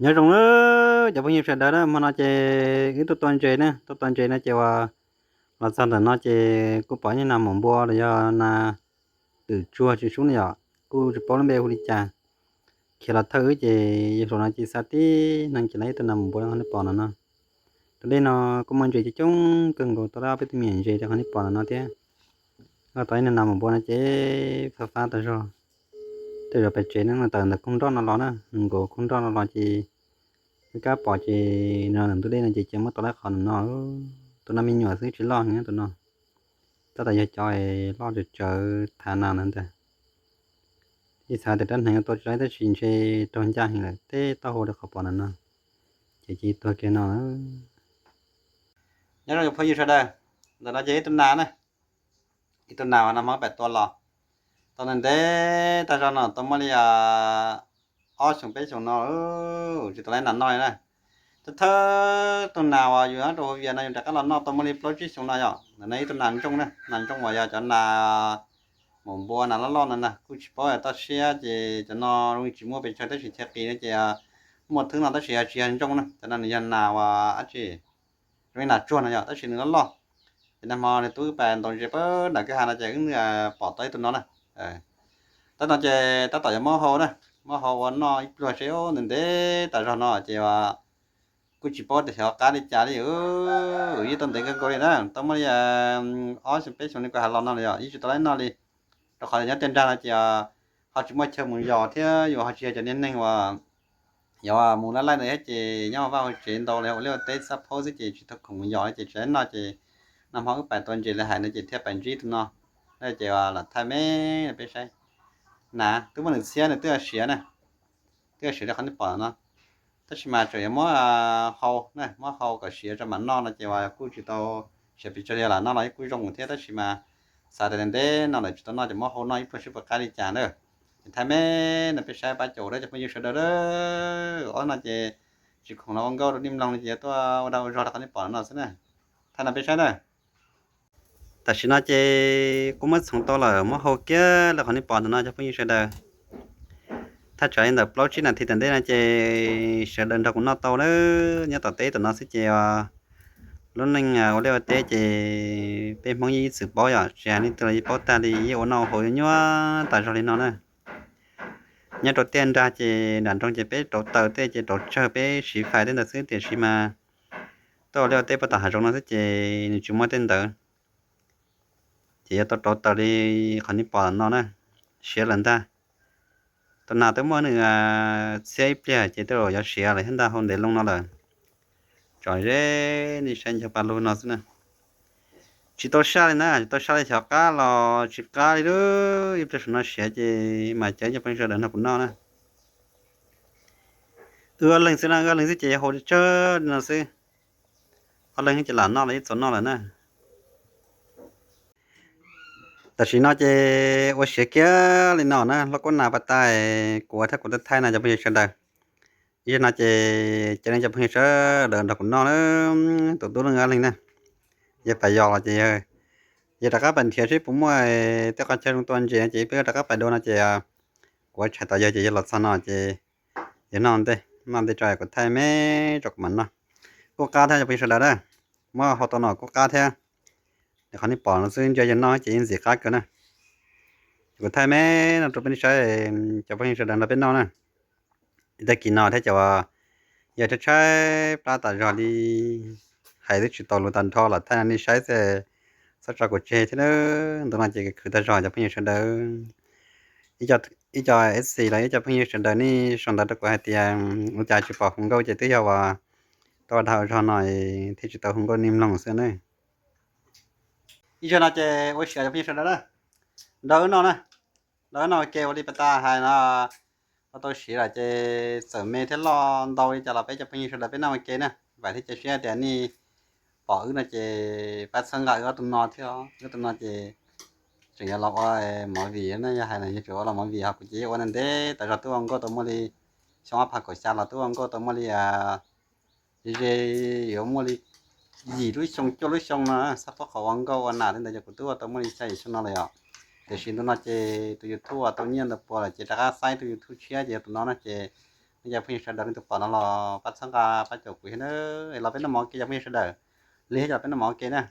Nyob zoo na cov phooj ywg sawv daws na, hmo no ces wb tuaj tua ntses na, tuaj tua ntses no ces uas los txog ntawm no ces kuj pom ib niag nas maum npua los yog nas twm tsuag tsis sub no yom, kuj tsis paub lub npe hu li cas. Khiav los thawj wb ces yog hluas no ces xa tib neeg ces los ib tug nas maum npua li qhov nej pom no no. Tus dej no kuj muaj ntses coob coob kawg nkaus, tau ob peb tug me nyuam ntses li qhov nej pom no no thiab. Tau ib niag nas maum npua no ces fab fab tag zog. Tej zaum pem tsev ne, nws tawm ntawm koog nroj no los na, nws nkaum koog nroj no los ces wb kab pom ces no ntawm ntug dej no ces cia muab tau lawm qhov no no. Tus no me nyuam xwb tsis loj heev tus no, tab tom yog cov loj tsawv tsawv thav nas ntawd ntag. Ib txhais tias rab hneev tua tsis laib tab sis ntshe raug ncaj heev lawm, tej taub hau li qhov pom ntawm no ces cia tuag kiag no. Nyob zoo cov phooj ywg sawv daws, ntawm no ces ib tug nas na, ib tug nas uas nag hmo pem tua los, tau ntev ntev tag zog no tau muaj li ob xyoos peb xyoos no tsis tau laib nas noj li na. Thawj thawj tug nas uas yus nyob rau hauv Vias no yus rov qab los noj tau muaj li plaub tsib xyoos no yom. Ntawm no ib tug nas ntsooj na, nas ntsooj uas yog cov nas maum npua nas loj loj no na, kuj tsis paub toj siab ces cov no zoo li tsis muaj pes tsawg tab sis chaw qis no ces muaj thwb no tab sis yog tsis yog ntsooj na, cov no nws yog nas uas dab tsi, zoo li nas tsuag no yom tab sis nws loj loj. Ces nag hmo nws tub wb pais ntaus ntses pab nram kwj ha no ces wb pom tau ib tug no na. Tab no ces tab tom yuav muab hau na, muab hau ua noj ib pluag seb ntev ntev tas zog no ces kuj tsis paub tias xyov qab li cas li. Wb yeej tau ntev kawg nkaus li na, tau muaj li ob xyoo peb xyoo li kuv hais los no yom, yeej tsis tau laib noj li. Rau qhov tias nyob tej nrag no ces ho tsis muaj chaw mus yos thiab yus ho tsis yog cov niag neeg uas yog mus laij laij ntawd thiab ces nyob hauv vaj hauv tsev ntau li ua liaj ua teb xab phaub xwb ces tsis tau khoom mus yos li ces tsis laib noj ces nag hmo wb pais tua ntses li hais no ces thiaj pais ntsib tus no. Ces lam thaij me peb saib. Nas twb muaj nws txhiab nws twb siav na, twb siav li qhov nej pom no. Tab sis mas tseem yuav muab hau na, muab hau kom siav tso mam noj no ces uas kuj tsis tau siav pes tsawg li, lam noj los kuj zoo thiab tab sis mas xav tias ntev no lawm tsis tau noj ces muab hau noj ib pluag seb puas qab li cas na. Ces thaij me no peb saib pab caum dab cov phooj ywg sawv daws. Ob no ces tsis khoom los ua nkauj rau nej mloog li ces yuav tuaj ua dag ua zog li qhov nej pom no xwb na. Thaij no peb saib na. Tam sim no ces kuj muab txhoov tau lawm, muab hau kiag li qhov nej pom ntawm no cov phooj ywg sawv daws. Thaj tsam li ntawm plaub tsib nas this tom ntej no ces sawv daws nrog kuv noj tau lawm. Nyob tom teb tom no xwb ces lub neej ua liaj ua teb ces peb Hmoob yeej ib txwm paub yom, tsis hais leej twg los yeej paub tag li, yeej ua noj ua haus nyuaj nyuaj tas zog li no na. Nyob rau tiaj nrag ces nram nroog ces peb rauv taws tej ces rauv tsawg peb siv fais tej ntawd xwb tiam sis mas tuaj ua liaj ua teb puag tom hav zoov no xwb ces nws tsis muaj tej ntawd. Ces yuav tau rauv taws li qhov nej pom no na, siav lawm ntag. Tus nas twb muaj nws txhiab ib pliag ces tej zaum yuav siav lawm thiab ntag, hau ntev loo no lawm. Tsom ze nej saib ncog pa lug no xwb na. Tsis tau saj li na, tsis tau saj li xyov qab los tsis qab li lawm. Ib pliag saum no siav ces mam caw cov phooj ywg sawv daws nrog kuv noj na. Wb ob leeg xwb na, wb ob leeg xwb ces hau tsawg li no xwb. Ob leeg ces lam noj los ib txhia noj lawm na. Tam sim no ces ua siav kiag li no na, lauj kaub nas pas tas, kuv ua thiab kuv thaij thaij no cov phooj ywg sawv daws. Ib zaug no ces cia nej cov phooj ywg sawv daws nrog kuv noj na. Tus tub leej ob leeg na, yawg pais yos los ces yawg rov qab pais nrhiav seb puas muaj tej qhov chaw zoo tua ntses no ces peb rov qab pais dua no ces kuv ua tshais tos yawg ces yawg los txog no ces yawg noj ntej, noj ntej tso kuv thaij me tso kuv mam noj. Kuj qab thiab cov phooj ywg sawv daws na, muab hau tau no kuj qab thiab. Qhov nej pom no xwb ntsia yawg noj ces yeej ntxim qab kawg na. Kuv thaij me no rau peb saib, cov phooj ywg sawv daws nrog peb noj na. Tag kis no thiab cov yog tshaib tshaib plab tas zog li, hais twb tsis tau lus tag nrho los thaij no nej saib xwb, txhob tso kuv tseg thiab. Ntu no ces khwv tag zog cov phooj ywg sawv daws. Ib co F C los ib co phooj ywg sawv daws nej sau ntawv rau kuv hais tias ua cas tsis pom hu nkauj ces twb yog uas tuaj ua dag ua zog no thiaj tsis tau hu nkauj nej mloog xwb na. Ib zaug no ces ua siav cov phooj ywg sawv daws na, nrog wb noj na, nrog wb noj ua ke ua li pas tas hais no. Tau tau siav lawm ces txawm me thiab loj ntau li cas los peb cov phooj ywg sawv daws peb noj ua ke na. Vam thiab cia siab tias nej pom wb no ces pab txhawb nqa wb ob tug no thiab, wb ob tug no ces tseem yuav los ua movie na, yog hais no yog tseem ua los movie ho kuv ces ua ntev tas zog twb ua nkauj tau muaj li xyoo ob phav kaum xya los twb ua nkauj tau muaj li ze ze yuav muaj li yim lub xyoo cuaj lub xyoo no xab phob qhov ua nkauj ua nas li ntawd ces kuv twb ua tau muaj li xya yim xyoo no lawm yom. Tiam sis ntu no ces tus YouTube uas tau nyiaj ntau puas lawm ces rov qab xaib tus YouTube tshiab ces yog tus no no ces Yog phooj ywg sawv daws leej twg pom no los pab txhawb nqa pab caum kuv thiab na. Los peb noj mov ua ke yog phooj ywg sawv daws. Lig thiab yog peb noj mov ua ke na.